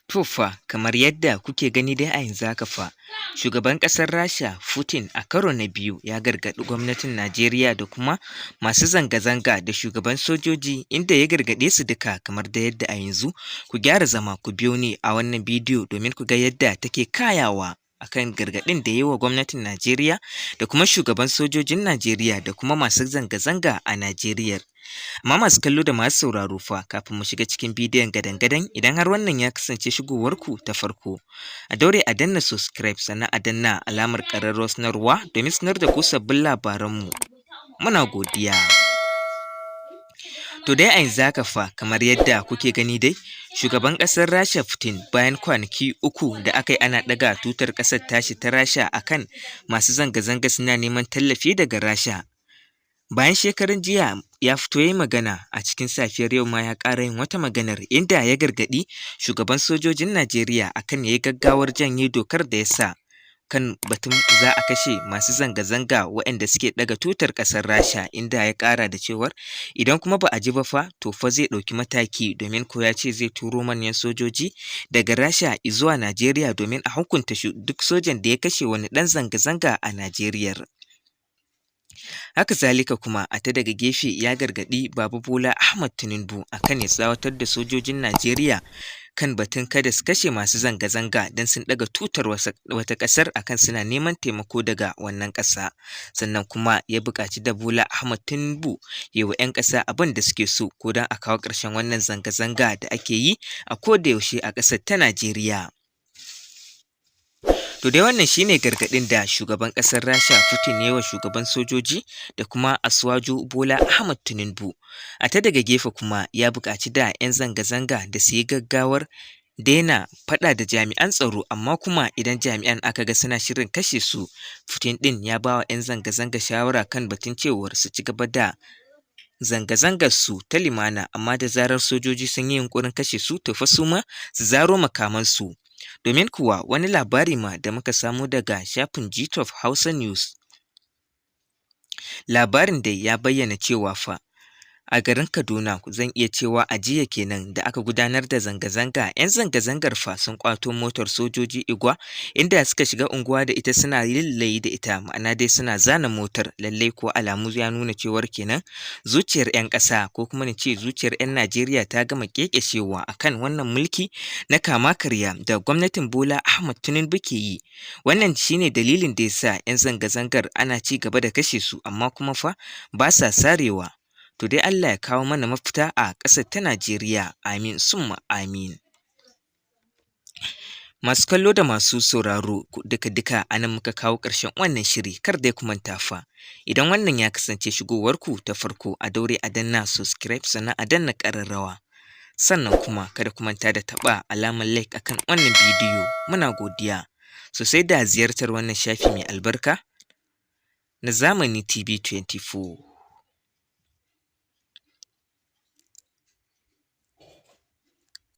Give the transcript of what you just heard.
To fa, kamar yadda kuke gani dai a yanzu haka fa, shugaban ƙasar Rasha Putin a karo na biyu ya gargaɗi gwamnatin Najeriya da kuma masu zanga-zanga da shugaban sojoji, inda ya gargaɗe su duka. Kamar da yadda a yanzu, ku gyara zama ku biyo ni a wannan bidiyo domin ku ga yadda take kayawa akan gargaɗin da ya yi wa gwamnatin Najeriya da kuma shugaban sojojin Najeriya da kuma masu zanga-zanga a Najeriyar. Amma masu kallo da masu sauraro fa, kafin mu shiga cikin bidiyon gadan-gadan, idan har wannan ya kasance shigowarku ta farko, a daure a danna subscribe, sannan a danna alamar ƙararrawar sanarwa domin sanar da ku sabbin labaranmu. Muna godiya. To dai a yanzu haka fa, kamar yadda kuke gani dai, shugaban ƙasar Rasha Putin, bayan kwanaki 3 da aka yi ana ɗaga tutar ƙasar tashi ta Rasha akan masu zanga-zanga suna neman tallafi daga Rasha. Bayan shekaran jiya ya fito ya yi magana, a cikin safiyar yau ma ya ƙara yin wata maganar, inda ya gargaɗi shugaban sojojin Najeriya akan ya yi gaggawar janye dokar da ya sa kan batun za a kashe masu zanga-zanga waɗanda suke ɗaga tutar ƙasar Rasha, inda ya ƙara da cewar idan kuma ba a ji ba fa, to fa zai ɗauki mataki, domin ko ya ce zai turo manyan sojoji daga Rasha zuwa Najeriya domin a hukunta duk sojan da ya kashe wani ɗan zanga-zanga a Najeriyar. Haka zalika kuma, a ta daga gefe, ya gargaɗi Baba Bola Ahmad Tinubu akan ya tsawatar da sojojin Najeriya kan batun kada su kashe masu zanga-zanga don sun ɗaga tutar wata ƙasar akan suna neman taimako daga wannan ƙasa. Sannan kuma ya buƙaci da Bola Ahmad Tinubu ya wa 'yan ƙasa abin da suke so, ko don a kawo ƙarshen wannan zanga-zanga da ake yi a koda yaushe a ƙasar ta Najeriya. To dai, wannan shine gargaɗin da shugaban ƙasar Rasha Putin ya yi wa shugaban sojoji da kuma Asiwaju Bola Ahmad Tinubu. A ta daga gefe kuma, ya buƙaci da 'yan zanga-zanga da su yi gaggawar daina faɗa da jami'an tsaro, amma kuma idan jami'an aka ga suna shirin kashe su, Putin ɗin ya ba wa 'yan zanga-zanga shawara kan batun cewar su ci gaba da zanga-zangar su ta lumana, amma da zarar sojoji sun yi yunƙurin kashe su, to fa su ma su zaro makamansu. Domin kuwa wani labari ma da muka samo daga shafin GTop Hausa News, labarin dai ya bayyana cewa fa a garin Kaduna, zan iya cewa a jiya kenan da aka gudanar da zanga-zanga, 'yan zanga-zangar fa sun ƙwato motar sojoji Igwa, inda suka shiga unguwa da ita suna yin layi da ita, ma'ana dai suna zana motar. Lallai kuwa alamu ya nuna cewar kenan zuciyar 'yan ƙasa, ko kuma na ce zuciyar 'yan Najeriya, ta gama ƙeƙashewa akan wannan mulki na kama karya da gwamnatin Bola Ahmad Tinubu ke yi. Wannan shine dalilin da ya sa 'yan zanga-zangar ana ci gaba da kashe su, amma kuma fa ba sa sarewa. To dai, Allah ya kawo mana mafita a ƙasar ta Najeriya, amin summa amin. Masu kallo da masu sauraro, duka-duka a nan muka kawo ƙarshen wannan shiri. Kar dai ku manta fa, idan wannan ya kasance shigowarku ta farko, a daure a danna subscribe, sannan a danna ƙararrawa. Sannan kuma kada ku manta da taɓa alamar like akan wannan bidiyo. Muna godiya sosai da ziyartar wannan shafi mai albarka na Zamani TV 24.